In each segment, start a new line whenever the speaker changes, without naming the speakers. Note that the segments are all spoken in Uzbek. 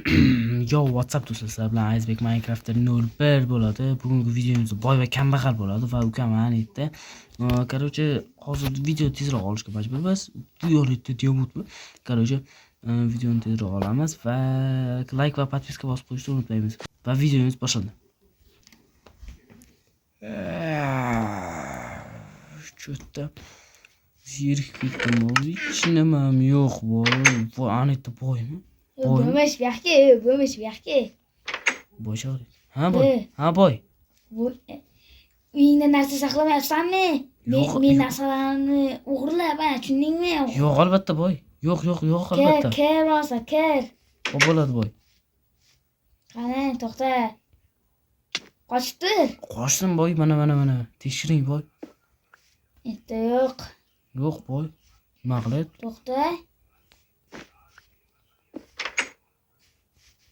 Yo, WhatsApp do'stlar, sizlar bilan Azizbek Minecraft'da 01 bo'ladi. Bugungi videomizda boy va kambag'al bo'ladi va ukam aytdi. Короче, hozir video tezroq olishga majburmiz. Bu yo'lda diamantmi? Короче, videoni tezroq olamiz va like va подписка bosib qo'yishni unutmaymiz. Va videomiz boshlandi. Что-то zerikib ketdim. Hech nimam yo'q, boy. Voy, ana yerda boymi? Boy.
Bo'lmish bu yoqqa, bo'lmish bu yoqqa.
Boy chaqir. Ha, boy. Ha, boy.
Bu uyingda narsa saqlamayapsanmi? Men
Yo'q,
men
yo'q.
Narsalarni o'g'irlab, ha, tushundingmi?
Yo'q, albatta, boy. Yo'q, yo'q, yo'q,
Kir,
albatta.
Kir rosa, kir.
Xo'p bo'ladi, boy.
Qani, to'xta. Qochib tur.
Qochdim, boy, mana, mana, mana. Tekshiring, boy.
Erta yo'q.
Yo'q, boy. Nima qilyapti?
To'xta.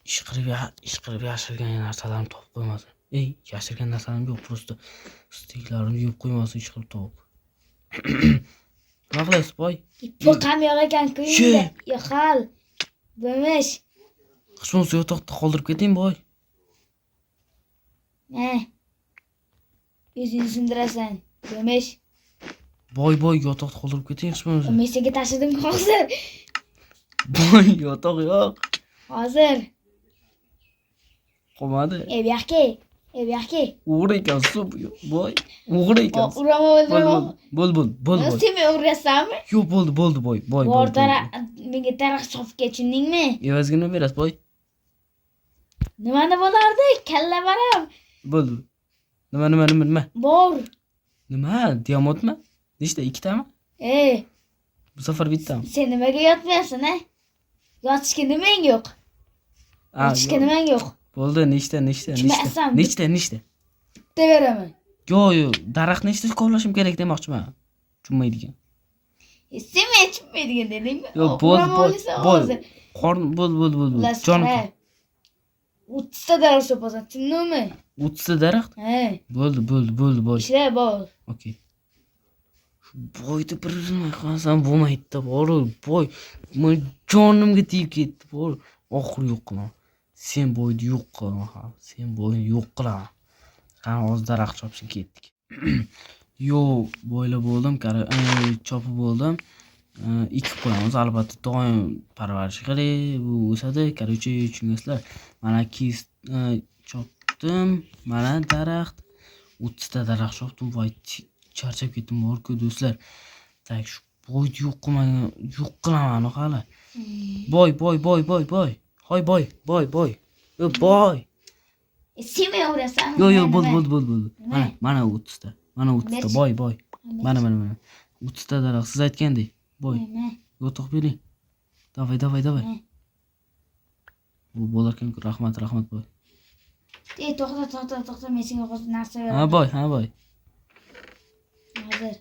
Ish qilib yashirgan narsalarimni topib qo'ymasin. Ey, yashirgan narsalarim yo'q, просто steklarimni yeb qo'ymasin ish qilib topib. Nima qilyapsiz, boy?
Po'qam yo'q ekan-ku
She.
uyingda. Yo'qol. Bo'lmish.
Hech bo'lmasa yotoqda qoldirib keting, boy.
Ha. O'zingni sindirasan. Bo'lmish.
Boy, boy, yotoqda qoldirib keting hech bo'lmasa.
Men senga tashladim hozir.
Boy, yotoq yo'q.
Hozir.
Qolmadi.
Ey, bu yoqqa. Ey, bu yoqqa.
O'g'ri ekansiz, boy. O'g'ri ekansiz.
Uraman,
Bo'l,
o'ldiraman.
bo'l, bo'l, bo'l, bo'l.
Sen meni urasanmi?
Yo'q, bo'ldi, bo'ldi, boy, boy,
Bor
bo'ldi.
daraxt, menga daraxt chopib kel, tushundingmi?
Evaziga nima berasiz, boy?
Nimani bo'lardi? Kalla baram.
Bo'ldi. Nima, nima, nima, nima?
Bor.
Nima? Diamantmi? Nechta? Ikkitami?
Ey,
Bu safar bittami?
Sen nimaga yotmayapsan, a? Yotishga nimang yo'q?
Ha,
Yotishga
yo'q.
Nimang yo'q?
Bo'ldi, nechta, nechta,
Kim
nechta?
aytsam?
Nechta, nechta?
Bitta beraman.
Yo'q, yo'q, daraxt nechta kovlashim kerak demoqchiman. Tushunmaydigan.
E, sen meni tushunmaydigan dedingmi?
Yo'q, bo'ldi,
Uraman
bo'ldi,
o'lasan
bo'ldi.
hozir.
Qorn, bo'ldi, bo'ldi, bo'ldi.
Xullas,
Jonim.
qara. 30 ta daraxt chopasan, tushundingmi?
30 ta daraxt?
Ha.
Bo'ldi, bo'ldi, bo'ldi, boy.
Ishla, bor.
Okey. Shu boyni bir nima qilsam bo'lmaydi-da, bor, boy. Men jonimga tegib ketdi, bor. Oxiri yo'q qilaman. Sen boyni yo'q qilaman, ha. Sen boyni yo'q qilaman. Qani, hozir daraxt chopishga ketdik. Yo'q, boyla bo'ldim, chopib bo'ldim. Ekib qo'yamiz, albatta doim parvarish qiling, bu o'sadi. Короче, tushunasizlar. Mana kis chopdim, mana daraxt. 30 ta daraxt chopdim, voy, charchab ketdim borku, do'stlar. Так, shu boyni yo'q qilmagan, yo'q qilaman hali. Boy, boy, boy, boy, boy. Hoy, boy, boy, boy. Yo, boy.
E, sen meni urasanmi?
Yo'q, yo'q,
Nima?
Bo'ldi, bo'ldi, bo'ldi, bo'ldi.
Nima?
Mana, mana 30 ta. Mana 30 ta,
Nechi?
Boy, boy.
Nechi?
Mana, mana, mana. 30 ta daraxt, siz aytgandek. Boy,
Nima?
Yotoq bering. Давай, давай, давай.
Nima?
Bu bo'larkan, rahmat, rahmat, boy.
Ey, to'xta, to'xta, to'xta, men senga hozir narsa
Ha,
beraman.
Boy, ha, boy.
Hozir.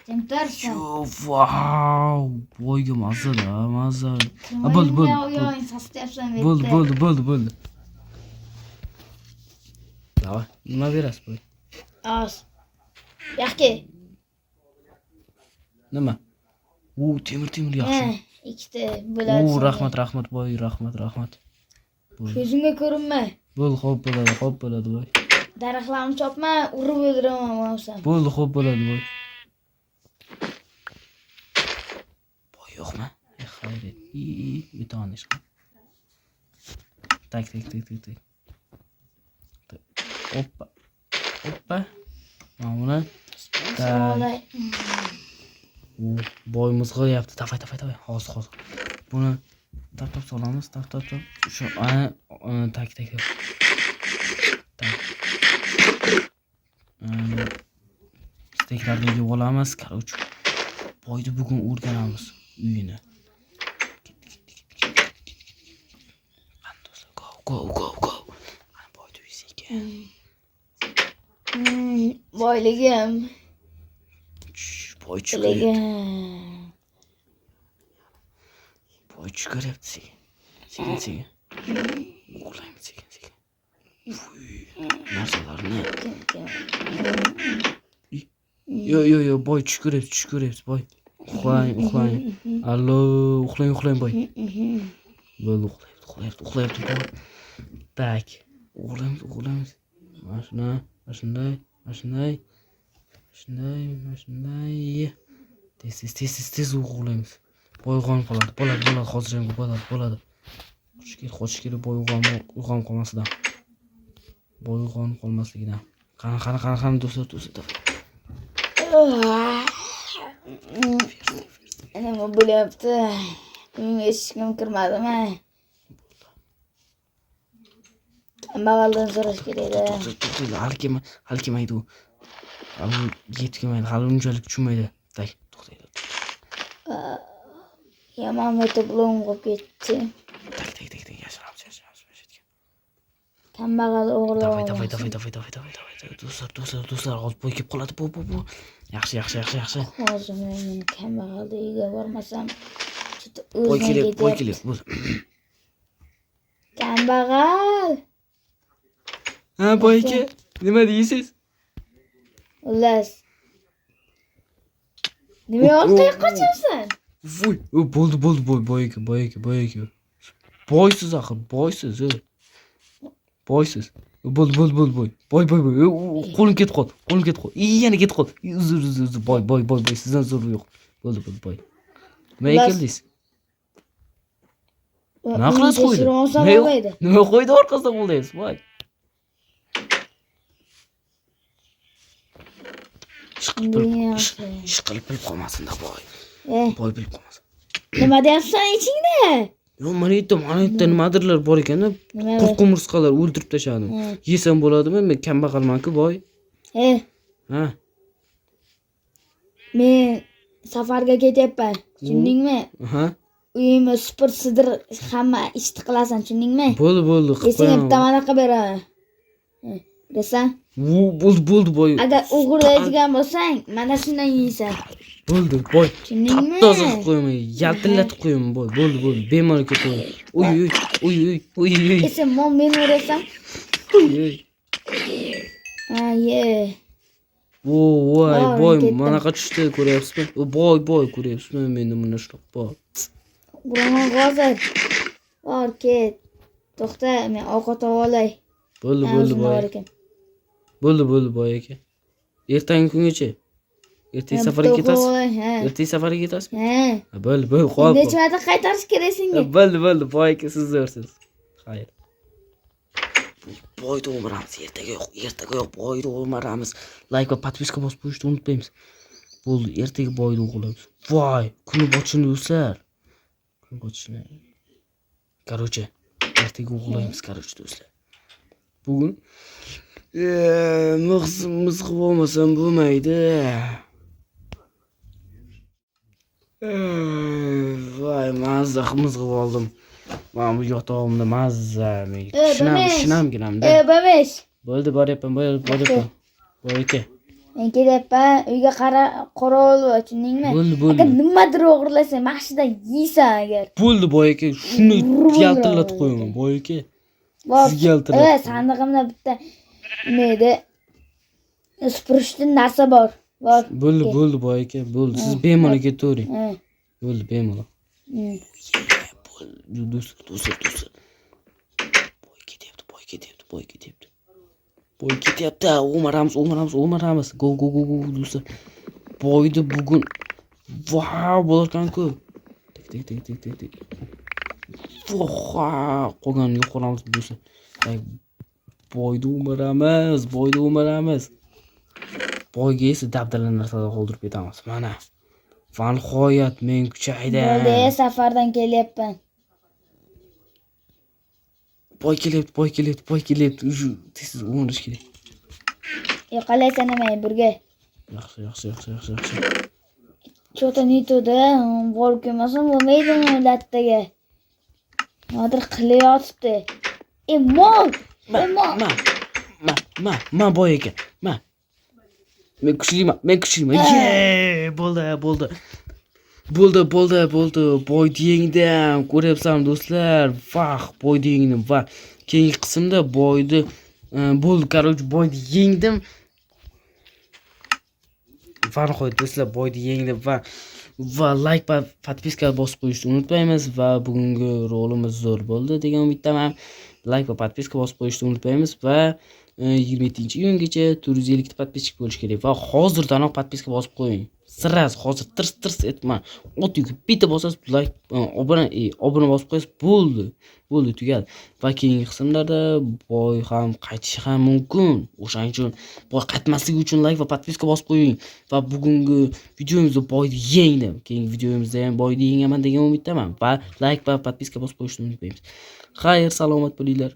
Jim tursan.
Yo, vau, boyga mazza-da, mazza. Ha, bo'ldi, bo'ldi,
Yo'q,
bo'ldi.
yo'q, sasityapsan bu
Bo'ldi,
yerda.
bo'ldi, bo'ldi, bo'ldi. Давай, nima berasiz, boy?
Oz. Yoqqa.
Nima? U temir, temir
Ha,
yaxshi.
ikkita bo'ladi.
U
Senga.
Rahmat, rahmat, boy, rahmat, rahmat. Bo'ldi.
Ko'zimga ko'rinma.
Bo'ldi, xo'p bo'ladi, xo'p bo'ladi, boy.
Daraxtlarni chopma, urib o'ldiraman bo'lsam.
Bo'ldi, xo'p bo'ladi, boy. Boy yo'qmi? Eh, xayr. I, i, bitoni ish qil. Tak, tak, tak, tak, tak. Tak. Oppa. Oppa. Mana buni.
Savolay.
U boy mizg'iyapti. Давай, давай, давай. Hozir, hozir. Buni tap tap solamiz, tap tap tap. Shu, ana, tak, tak, tak. Tak. Steklarni yeb olamiz, короче. Boyni bugun o'rganamiz uyini. Ketdik, ketdik, ketdik, ketdik, ketdik. Qani do'stlar, go, go, go, go. Qani boyni uyi sekin.
Boyligim.
Tush, boy tush ko'ryapti.
Boyligim.
Boy tush ko'ryapti sekin. Sekin, sekin. Uxlaymiz sekin, sekin. Uy, narsalarni. Yo, yo, yo, boy tush ko'ryapti, tush ko'ryapti, boy. Uxlang, uxlang. Allo, uxlang, uxlang, boy. Bo'ldi, uxlayapti. Uxlayapti, uxlayapti boy. Так, o'g'irlaymiz, o'g'irlaymiz. Mana shuni, mana shunday, mana shunday, shunday, mana shunday. Tez, tez, tez, tez, tez o'g'irlaymiz. Boy uyg'onib qoladi. Bo'ladi, bo'ladi, hozir ham bo'ladi, bo'ladi. Qochish kerak, qochish kerak, boy uyg'onib qolmasidan. Boy uyg'onib qolmasligidan. Qani, qani, qani, qani, do'stlar, do'stlar.
Nima bo'lyapti? Uyimga hech kim kirmadimi? Kambag'aldan so'rash kerak edi.
To'xta, to'xta, hali kelma, hali kelmaydi u. Hali yetib kelmaydi, hali unchalik tushunmaydi. Так, to'xtanglar.
Yomon metabolom qolib ketdi.
Так, так, так, так, yashiramiz, yashiramiz mana shu yerga.
Kambag'al o'g'irlab
Давай, давай, давай,
olmasin.
Давай, давай, давай, давай, давай, do'stlar, do'stlar, do'stlar, hozir boy kelib qoladi. Bu, bu, bu. Yaxshi, yaxshi, yaxshi, yaxshi.
Hozir men kambag'alni uyiga bormasam, juda
Boy
o'zidan
kelyapti, boy
ketyapti.
kelyapti. Bo'ldi.
Kambag'al!
Ha, boy aka, nima deysiz?
Xullas. Nima orqaga qochibsan?
Voy, o, bo'ldi, bo'ldi, boy, boy aka, boy aka, boy aka. Boysiz axir, boysiz, o. Boysiz. Bo'ldi, bo'ldi, bo'ldi, boy. Boy, boy, boy. O, o, qo'lim ketib qoldi, qo'lim ketib qoldi. I, yana ketib qoldi. I, uzr, uzr, uzr. Boy, boy, boy, boy, sizdan zo'ri yo'q. Bo'ldi, bo'ldi, boy. Nimaga
Xullas.
keldingiz? Nima qilasiz qo'ydi?
Tekshirib olsam
Nima
bo'lmaydi.
Nima qo'ydi orqasidan qo'llaysiz, voy. Ish qilib bilib, ish, ish qilib bilib qolmasin-da, boy. Boy bilib qolmasin.
Nima deyapsan ichingda?
Yo'q, mana yerda, mana yerda nimadirlar bor ekan-da.
Nima bor?
Qurt qumursqalar o'ldirib tashladim. Yesam bo'ladimi? Men kambag'alman-ku, boy. Ha.
Men safarga ketyapman. Tushundingmi?
Aha.
Uyimni supur sidir hamma ishni qilasan, tushundingmi?
Bo'ldi, bo'ldi, qilib
Esingga
qo'yaman.
bitta mana qilib beraman. Bilasan?
Vu, bo'ldi, bo'ldi, boy.
Agar o'g'irlaydigan bo'lsang, mana shundan yeysan.
Bo'ldi, boy.
Tushundingmi?
Top-toza qilib qo'yaman, yaltillatib qo'yaman, boy. Bo'ldi, bo'ldi. Bemalol ketaver. Uy, uy, uy, uy, uy, uy.
Esa mol meni urasan.
Uy, uy.
Ha, ye.
Vo, voy,
Voy,
boy,
ketdim.
manaqa tushdi, ko'ryapsizmi? O, boy, boy, ko'ryapsizmi? Menda mana shunaqa bor.
Uraman hozir. Bor, ket. To'xta, men ovqat olib olay.
Bo'ldi,
Ha,
bo'ldi,
o'zimda
boy.
bor ekan.
Bo'ldi, bo'ldi, boy aka. Ertangi kungacha. Ertaga
Ha,
safarga
bitta
ketasiz.
o'qib olay, ha.
Ertaga safarga ketasizmi?
Ha.
Ha, bo'ldi, bo'ldi, qo'yib
Necha marta qaytarish kerak senga?
Bo'ldi, bo'ldi, boy aka, siz zo'rsiz. Xayr. Boyni o'maramiz, ertaga yo'q, ertaga yo'q, boyni o'maramiz. Like va podpiska bosib qo'yishni unutmaymiz. Bo'ldi, ertaga boyni o'g'irlaymiz. Voy, kuni botishini do'stlar. Kun botishini. Короче, ertaga o'g'irlaymiz, короче, do'stlar. Bugun mizg'ib olmasam bo'lmaydi. Voy, mazza qilib mizg'ib oldim. Mana bu yotog'imda mazza. Men shinam,
Bamesh.
shinamginamda.
Bamesh.
Bo'ldi, boryapman, bo'ldi, boryapman. Boy aka.
Men kelyapman, uyga qara, qorovul bor, tushundingmi?
Bo'ldi, bo'ldi.
Agar nimadir o'g'irlasang, mana shundan yeysan agar.
Bo'ldi, boy aka, shuni
Urib
yaltillatib
o'ldiradi.
qo'yaman, boy aka.
Bor.
Sizga yaltillatib.
Sandig'imda bitta nima edi? Supurishdan narsa bor. Bor.
Bo'ldi, bo'ldi, boy aka, bo'ldi. Siz bemalol ketavering. Bo'ldi, bemalol. Bo'ldi, do'stlar, do'stlar, do'stlar. Boy ketyapti, boy ketyapti, boy ketyapti. Boy ketyapti. O'maramiz, o'maramiz, o'maramiz. Go, go, go, go, do'stlar. Boyni bugun vau bo'larkan-ku. Tek, tek, tek, tek, tek, tek. Voha, qolganini yo'q qilamiz do'stlar. Tak, boyni o'maramiz, boyni o'maramiz. Boyga esa dabdala narsalar qoldirib ketamiz. Mana. Va nihoyat men kuchaydim.
Bo'ldi, safardan kelyapman.
Boy kelyapti, boy kelyapti, boy kelyapti. Shu tez o'marish kerak.
Yo'qolaysan nima birga?
Yaxshi, yaxshi, yaxshi, yaxshi, yaxshi.
Cho'ta nitoda borib kelmasam bo'lmaydi lattaga. Nimadir qilayotibdi. Mol!
Ma,
Mol!
ma, ma, ma, ma boy aka, ma. Men kuchliman, men kuchliman. Ye, bo'ldi, bo'ldi. Bo'ldi, bo'ldi, bo'ldi. Boyni yengdim. Ko'ryapsizmi do'stlar? Vah, boyni yengdim va keyingi qismda boyni bo'ldi, короче, boyni yengdim. Va nihoyat do'stlar, boyni yengdim va Va like va подписка bosib qo'yishni unutmaymiz va bugungi rolimiz zo'r bo'ldi degan umiddaman. Like va подписка bosib qo'yishni unutmaymiz va 27-iyungacha 450 ta подписчик bo'lishi kerak va hozirdanoq подписка bosib qo'ying. Сразу hozir tirs tirs etma. Ot yugib bitta bosasiz, like, obuna bosib qo'yasiz, bo'ldi. Bo'ldi, tugadi. Va keyingi qismlarda boy ham qaytishi ham mumkin. O'shaning uchun boy qaytmasligi uchun like va подписка bosib qo'ying. Va bugungi videomizda boyni yengdim. Keyingi videomizda ham boyni yengaman degan umiddaman va like va подписка bosib qo'yishni unutmaymiz. Xayr, salomat bo'linglar.